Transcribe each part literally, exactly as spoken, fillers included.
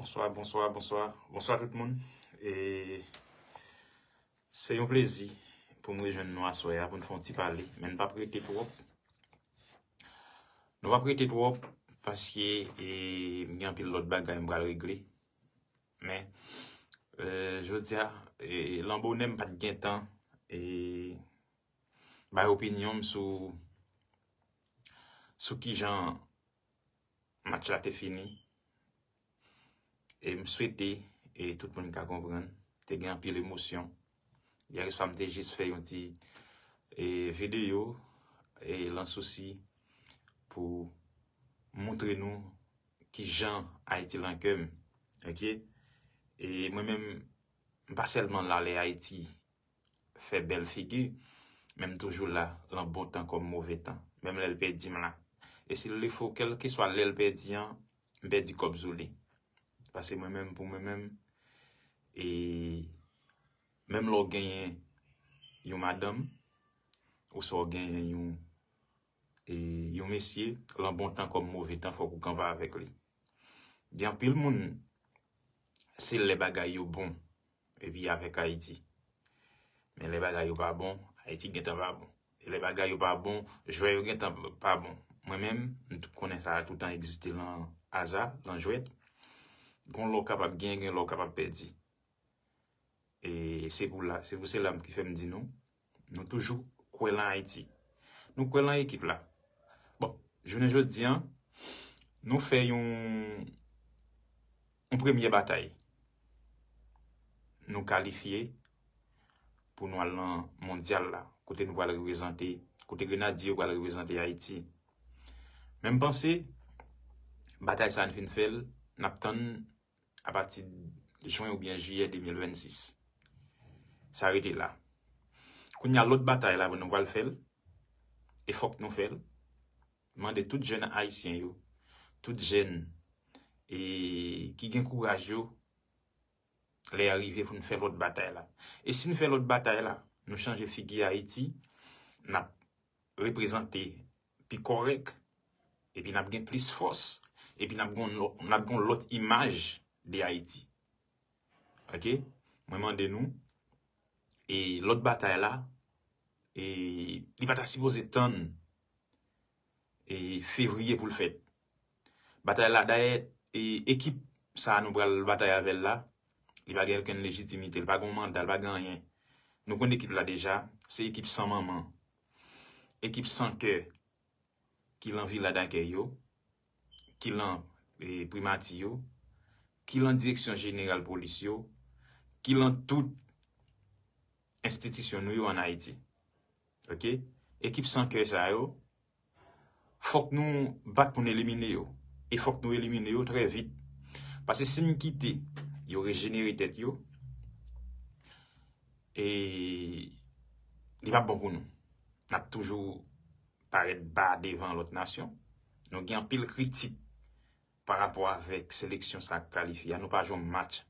Bonswa, bonswa, bonswa. Bonswa tout moun. E se yon plezi pou m rejwenn nou aswè a pou n fè yon ti pale, men n p ap rete twòp. Nou p ap rete twòp paske e, m gen anpil lòt bagay m pral regle. Men e, jodi a, e, lan bonè m pa t gen tan e, bay opinyon m sou, sou kijan match la te fini. E m swete e, tout moun ka konprann. Te gen anpil emosyon. Yè swa m te jis fè yon ti e, videyo e, lan sousi pou moutre nou kijan Ayiti lan kè m. Ok? E mwen menm, m pa sèlman la lè Ayiti fè bèl figi, men m toujou la, lan bon tan kòm move tan. Menm lè l pèdi m la. E si l fo, kèlkeswa lè l pèdi an, m pèdi kòb sou li. Paske mwen menm, pou mwen menm, e menm lè w genyen yon madanm, oswa w genyen yon, e, yon mesye, lan bon tan kòm move tan, fòk ou kanpe avèk li. Gen anpil moun, se lè bagay yo bon, epi avèk Ayiti. Men lè bagay yo pa bon, Ayiti gentan pa bon. E lè bagay yo pa bon, jwè yo gentan pa bon. Mwen menm, m t-, konnen sa toutan egziste lan aza, lan jwèt. Gon lè w kapab genyen, gen lè w kapab pèdi. E se pou la, se pou sela ki fè m di nou, nou toujou kwè lan Ayiti. Nou kwè lan ekip la. Bon, jounen jodi an, nou fè yon, yon premye batay. Nou kalifye pou nou al nan mondyal la, kote nou pral reprezante, kote Grenadye yo pral reprezante Ayiti. Men m panse, batay sa a n fin fè l, n ap tann apati jen oubyen jiyè de mil vennsis. Sa rete la. Kounye a, lòt batay la, nou pral fè l, e fòk nou fè l. Mande tout jèn ayisyen yo, tout jèn e, ki gen kouraj yo, lè a rive pou n fè lòt batay la. E si n fè lòt batay la, nou chanje figi Ayiti, n ap reprezante pi kòrèk, epi n ap gen plis fòs, epi n ap gen yon lò-, n ap gen yon lòt imaj de Ayiti. Ok? Mwen mande nou, e lòt batay la, e li pa ta sipoze tann e, fevriye pou l fèt. Batay la, dayè, e, ekip sa a nou pral batay avè l la, li pa gen okenn lejitimite, li pa gen manda, li pa gen anyen. Nou konn ekip la deja, se ekip san manman, ekip san kè ki lan vila dakèy yo, ki lan e, primati yo, ki lan direksyon jeneral polis yo, ki lan tout enstitisyon nou yo ann Ayiti. Ok? Ekip san kè sa yo, fòk nou bat pou n elimine yo. E fòk nou elimine yo trè vit. Paske si n kite yo rejenere tèt yo, e li p ap bon pou nou. N ap toujou parèt ba devan lòt nasyon. Nou gen anpil kritik pa rapò avèk seleksyon sa k kalifye a. Nou pa jwe yon match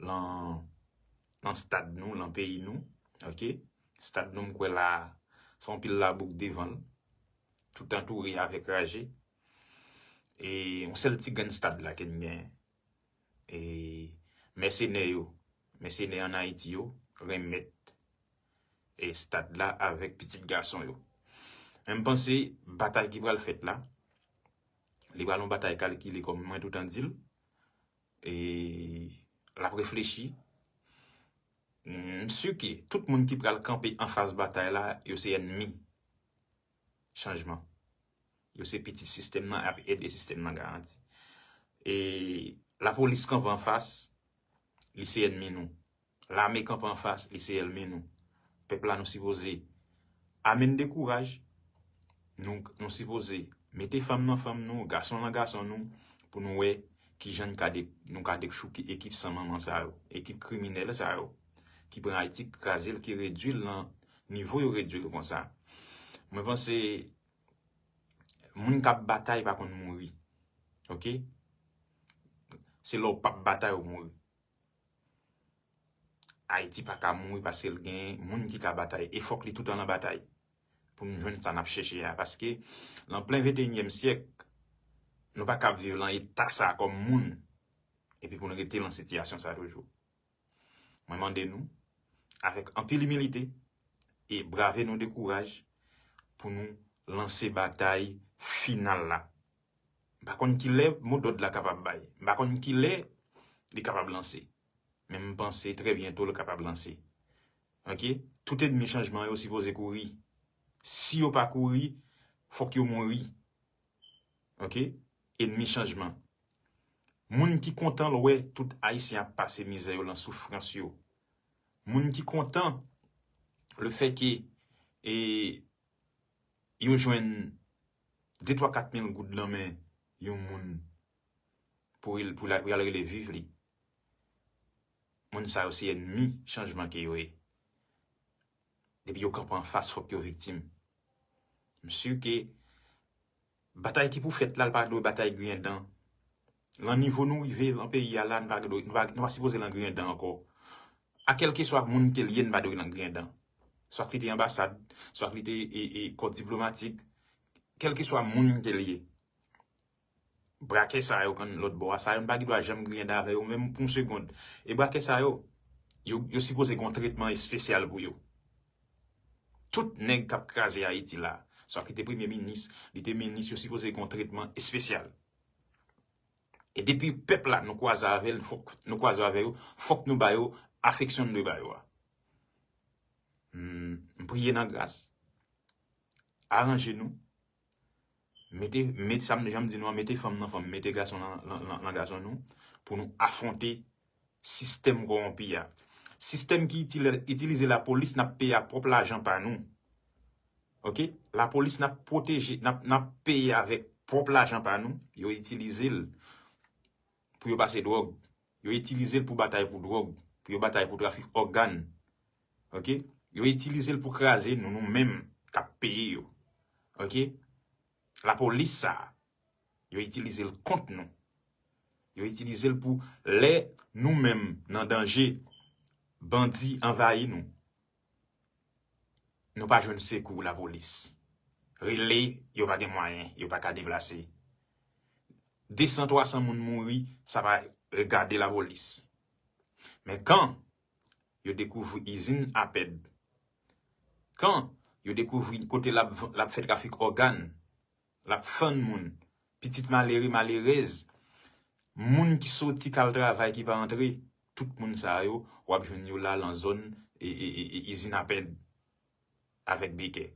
lan, lan stad nou, lan peyi nou. Ok? Stad nou, m kwè la, se yon pil labouk devan l. Tout antoure avèk raje. E yon sèl ti grenn stad la ke n gen. E mèsenè yo, mèsenè ann Ayiti yo, renmèt e stad la avèk pitit gason yo. Men m panse batay ki pral fèt la, li pral yon batay kalkile kòm mwen toutan di l. E l ap reflechi. M si ke tout moun ki pral kanpe anfas batay la, yo se ènmi chanjman. Yo se pitit sistèm nan, ap ede sistèm nan garanti. E lapolis kanpe anfas, li se ènmi nou. Lame kanpe anfas, li se ènmi nou. Pèp la, nou sipoze amenn de kouraj, nou, nou sipoze mete fanm nan fanm nou, gason nan gason nou, pou nou wè kijan n ka de-, nou ka dechouke ekip san manman sa yo, ekip kriminèl sa yo, ki pran Ayiti, ki kraze l, ki redui l nan nivo yo redui l konsa. Mwen panse, moun k ap batay pa konn mouri. Ok? Se lè w p ap batay ou mouri. Ayiti pa ka mouri paske l gen moun ki ka batay. E fòk li toutan nan batay pou n jwenn sa n ap chèche a. Paske lan plen venteyinyèm syèk, nou pa ka viv lan eta sa a kòm moun. Epi pou n rete nan sitiyasyon sa toujou. Mwen mande nou, avèk anpil imilite e brave nou de kouraj, pou nou lanse batay final la. M pa konn kilè modòd la kapab bay. M pa konn kilè li kapab lanse. Men m panse trè byento l kapab lanse. Ok? Tout ènmi chanjman yo sipoze kouri. Si yo pa kouri, fòk yo mouri. Ok? Ènmi chanjman. Moun ki kontan l wè tout Ayisyen ap pase mizè yo nan soufrans yo. Moun ki kontan le fè ke e, yo jwenn de twa kat mil goud nan men yon moun pou l pou l al rele viv li. Moun sa yo se ènmi chanjman ke yo ye. Depi yo kanpe anfas, fòk yo viktim. M si ke batay ki pou fèt la, l pa dwe batay griyen dan. Lan nivo nou rive lan peyi a la, nou pa dwe, nou pa, nou pa sipoze lan griyen dan ankò. A kèlkeswa moun ke l ye, n pa dwe lan griyen dan. Swa k li te anbasad, swa k li te e, e, kò diplomatik, kèlkeswa moun ke l ye. Brakè sa yo k ann lòt bò a, sa yo n pa gen dwa janm griyen dan avè yo, menm pou yon segond. E brakè sa yo, yo, yo sipoze gen yon tretman espesyal pou yo. Tout nèg k ap kraze Ayiti la, swa ki te premye minis, li te minis, yo sipoze gen yon tretman espesyal. E depi pèp la, nou kwaze avè l, fòk nou kwaze avè yo, fòk nou ba yo afeksyon n dwe ba yo a. M, m priye nan gras. Aranje nou. Mete, mete sa m, jan m di nou an, mete fanm nan fanm, mete gason nan, nan, nan, nan gason nou, pou nou afwonte sistèm kòwonpi a. Sistèm ki itili-, itilize lapolis, n ap peye ak pwòp lajan pa nou. Ok? Lapolis, n ap pwoteje, n ap, n ap peye avèk pwòp lajan pa nou. Yo itilize l pou yo pase dwòg. Yo itilize l pou batay pou dwòg, pou yo batay pou trafik ògàn. Ok? Yo itilize l pou kraze nou, nou menm k ap peye yo. Ok? Lapolis sa a, yo itilize l kont nou. Yo itilize l pou lè nou menm nan danje, bandi anvayi nou. Nou pa jwenn sekou lapolis. Rele, yo pa gen mwayen, yo pa ka deplase. De san, twa san moun mouri, sa pa regade lapolis. Men kan yo dekouvri izin Apèd, kan yo dekouvri kote l ap, l ap fè trafik ògàn, l ap fann moun, pitit malere, malerèz, moun ki soti k al travay ki pa antre, tout moun sa yo, w ap jwenn yo la lan zòn e, e, e, e, izin Apèd avèk Bekè.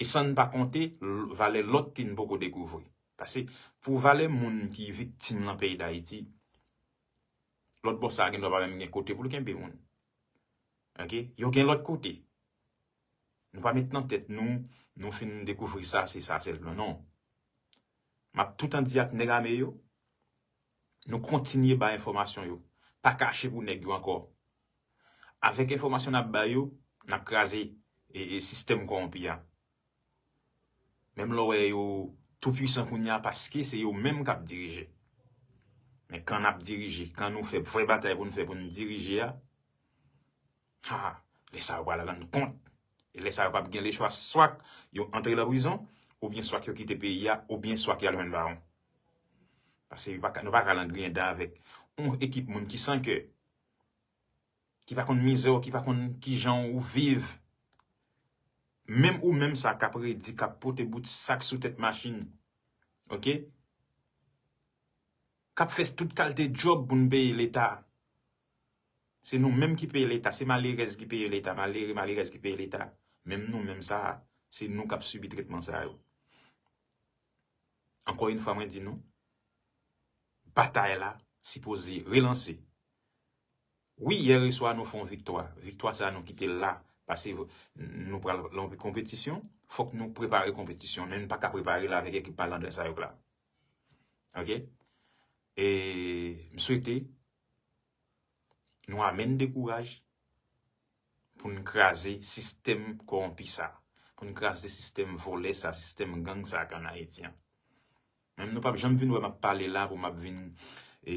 E san n pa konte l-, valè lòt ke n poko dekouvri. Paske pou valè moun ki viktim lan peyi Dayiti, lòt bò sa a gen dwa pa menm gen kote pou l kenbe moun. Ok? Yo gen lòt kote. Nou pa met nan tèt nou, nou fin dekouvri sa, se sa sèlman. Non. M ap toutan di ak nèg ame yo, nou kontinye bay enfòmasyon yo. Pa kache pou nèg yo ankò. Avèk enfòmasyon n ap bay yo, n ap kraze e, e sistèm kòwonpi a. Menm lè w wè yo tou pwisan kounye a, paske se yo menm k ap dirije. Men kan n ap dirije, kan nou fè vrè batay pou n fè pou n dirije a, ha, lè sa yo pral rann kont. E lè sa yo p ap gen lechwa, swa k yo antre nan prizon, oubyen swa k yo kite peyi a, oubyen swa k y al jwenn bawon. Paske yo pa ka, nou pa ka lan griyen dan avèk yon ekip moun ki san kè, ki pa konn mizè w, ki pa konn kijan ou viv. Menm ou menm sa k ap redi, k ap pote bout sak sou tèt machin. Ok? K ap fè tout kalite djòb pou n peye Leta. Se nou menm ki peye Leta, se malerèz ki peye Leta, malere, malerèz ki peye Leta. Menm nou menm sa, se nou k ap sibi tretman sa yo. Ankò yon fwa, mwen di nou, batay la sipoze relanse. Wi, yè swa nou fè yon viktwa. Viktwa sa a nou kite l la, paske nou pral lan yon konpetisyon, fòk nou prepare konpetisyon, men nou pa ka prepare l avèk ekip malandren sa yo k la. Ok? E m swete nou amenn de kouraj pou n kraze sistèm kòwonpi sa, pou n kraze sistèm vòlè sa, sistèm gang sa k ann Ayiti an. Menm nou p ap janm vin wè m ap pale la pou m ap vin e,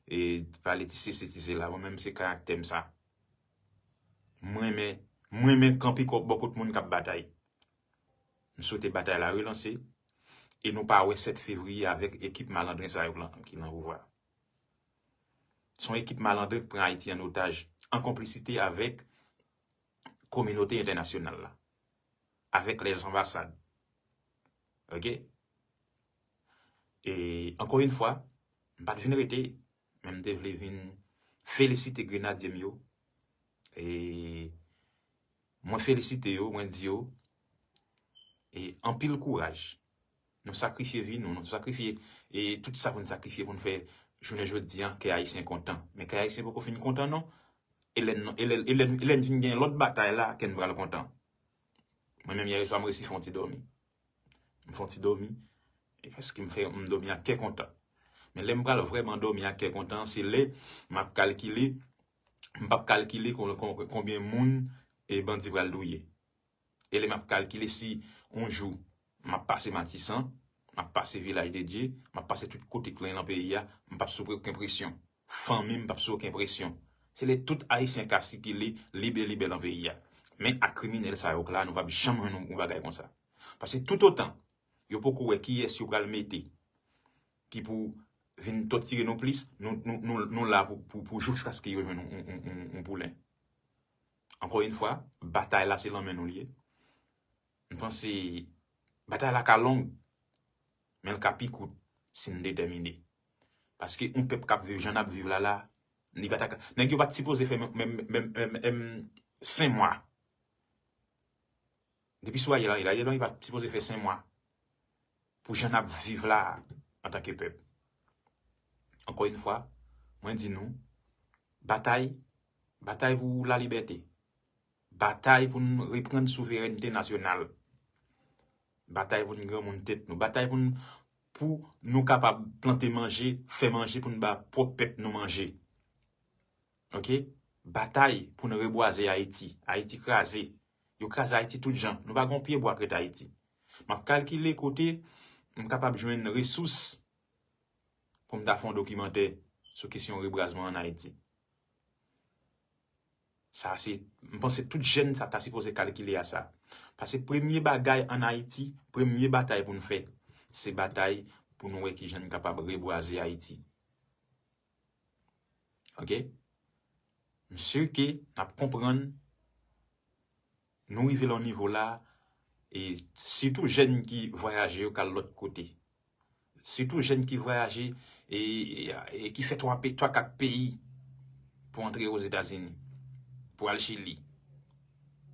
e, pale ti sesi, ti sela. Mwen menm se karaktè m sa. Mwen renmen, mwen renmen kanpe kò bò kot moun k ap batay. M swete batay la relanse e nou pa wè sèt fevriye avèk ekip malandren sa yo ki lan, ki lan pouvwa. Se yon ekip malandren ki pran Ayiti an otaj, an konplisite avèk kominote entènasyonal la, avèk lèzanbasad. Oke? E, ankò yon fwa, m pa t vin rete, men m te vle vin felisite grenadye m yo. E, mwen felisite yo, mwen di yo, e, anpil kouraj. Nou sakrifye vi nou, nou sakrifye, e, tout sa pou n sakrifye pou n fè jounen jodi a, kè Ayisyen kontan. Men kè Ayisyen poko fin kontan, non. E lè n, e lè, e lè, e lè n vin gen lòt batay la, kè n pral kontan. Mwen menm, yè swa, m resi fè yon ti dòmi. M fè yon ti dòmi, e paske m fè, m dòmi ak kè kontan. Men lè m pral vrèman dòmi ak kè kontan, se lè m ap kalkile, m p ap kalkile kon, kon, konbyen moun e bandi pral touye. E lè m ap kalkile si yon jou m ap pase Matisan, m ap pase Vilaj de Dye, m ap pase tout kote k lan nan peyi a, m p ap soufri okenn presyon. Fanmi m p ap sou okenn presyon. Se lè tout Ayisyen ka sikile libè libè nan peyi a. Men ak kriminèl sa yo k la, nou p ap janm jwenn yon, yon bagay konsa. Paske toutotan yo poko wè kiyès yo pral mete ki pou vin tòtire nou plis, nou, nou, nou, nou la pou, pou, pou jiskaske yo jwenn yon, yon, yon, yon, yon poulen. Ankò yon fwa, batay la se lan men nou l ye. M panse batay la ka long, men l ka pi kout si n detèmine. Paske yon pèp k ap viv jan n ap viv la la, li pa ta ka, nèg yo pa t sipoze fè menm, menm, menm, menm, menm senk mwa. Depi sou Ariel Henry, Ariel Henry pa t sipoze fè senk mwa pou jan n ap viv la a antanke pèp. Ankò yon fwa, mwen di nou, batay, batay pou lalibète. Batay pou n reprann souverènte nasyonal. Batay pou n granmoun tèt nou. Batay pou n, pou nou kapab plante manje, fè manje pou n ba pwòp pèp nou manje. Oke? Batay pou n rebwaze Ayiti. Ayiti kraze. Yo kraze Ayiti tout jan. Nou pa gen yon pye bwa k ret Ayiti. M ap kalkile kote m kapab jwenn resous pou m ta fè yon dokimantè sou kesyon rebwazman ann Ayiti. Sa se, m panse tout jèn sa ta sipoze kalkile a sa. Paske premye bagay ann Ayiti, premye batay pou n fè, se batay pou nou wè kijan n kapab rebwaze Ayiti. Oke? M si ke n ap konprann, nou rive la yon nivo la, e sitou jèn ki vwayaje yo k al lòt kote. Sitou jèn ki vwayaje e, e, e ki fè twa pe-, twa, kat peyi pou antre Ozetazini, pou al Chili,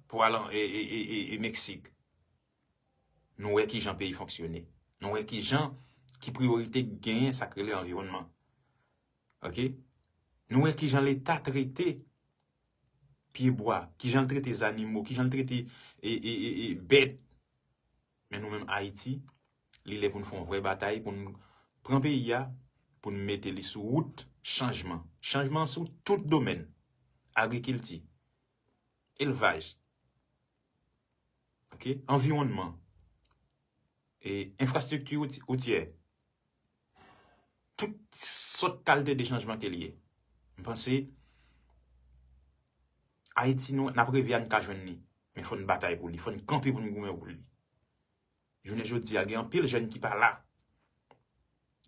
pou al an, e, e, e, e, e Meksik. Nou wè kijan peyi fonksyone. Nou wè kijan, ki priyorite k genyen sa k rele anviwònman. Oke? Nou wè kijan Leta trete pyebwa, kijan l trete zanimo, kijan l trete, e, e, e, e, bèt. Men nou menm Ayiti, li lè pou n fè yon vrè batay, pou n pran peyi a, pou n mete li sou wout chanjman. Chanjman sou tout domèn. Agrikilti, elvaj, oke, anviwònman, e enfrastrikti wouti-, woutyè. Tout sòt kalite de chanjman ke l ye. M panse Ayiti nou, n ap reve a n ka jwenn li. Men fò n batay pou li. Fò n kanpe pou n goumen pou li. Jounen jodi a, gen anpil jèn ki pa la.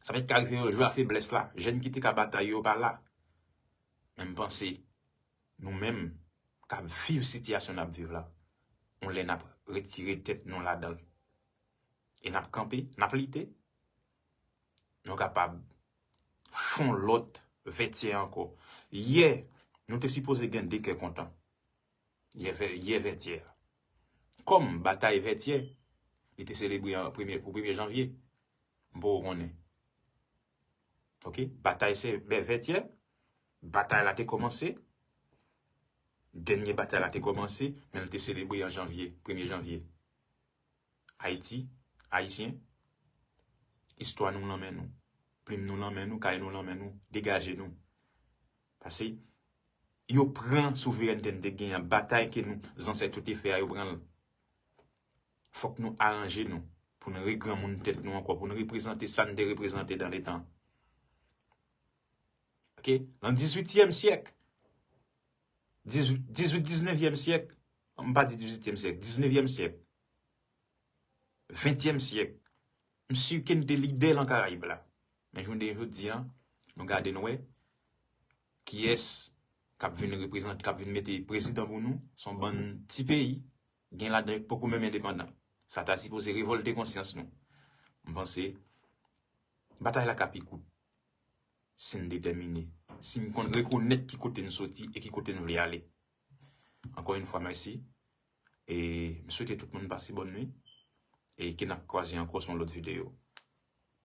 Sa pèt ka rive yo jwe a feblès la. Jèn ki te ka batay yo pa la. Men m panse, nou menm, k ap viv sitiyasyon n ap viv la, yon lè n ap retire tèt nou ladan l. E n ap kanpe, n ap lite. Nou kapab fè yon lòt Vètyè ankò. Yè, nou te sipoze gen de kè kontan. Yè Vè-, yè Vètyè a. Kòm batay Vètyè, li te selebre an premye, pou premye janvye. M poko konnen. Oke? Batay se bè Vètyè. Batay la te kòmanse. Dènye batay la te kòmanse, men l te selebre an janvye, premye janvye. Ayiti, Ayisyen, istwa nou lan men nou. Plim nou lan men nou, kay nou lan men nou, degaje nou. Paske yo pran souverènte n te genyen an, batay ke nou, zansèt yo te fè a, yo pran l. Fòk nou aranje nou pou n regranmoun tèt nou ankò, pou n reprezante sa n te reprezante dan letan. Oke? Nan dizuityèm syèk, dizuit, dizuit, diznèvyèm syèk, m pa di dizuityèm syèk, diznèvyèm syèk, ventyèm syèk, m si ke n te lidè lan Karayib la. Men jounen jodi a, nou gade n wè, kiyès k ap vin reprezante, k ap vin mete prezidan pou nou, se yon bann ti peyi, gen ladan yo ki poko menm endepandan. Sa ta sipoze revòlte konsyans nou. M panse batay la ka pi kout si n detèmine, si n konn rekonèt ki kote n soti e ki kote n vle ale. Ankò yon fwa, mèsi. E m swete tout moun pase bòn nwit. E ke n ap kwaze ankò sou yon lòt videyo.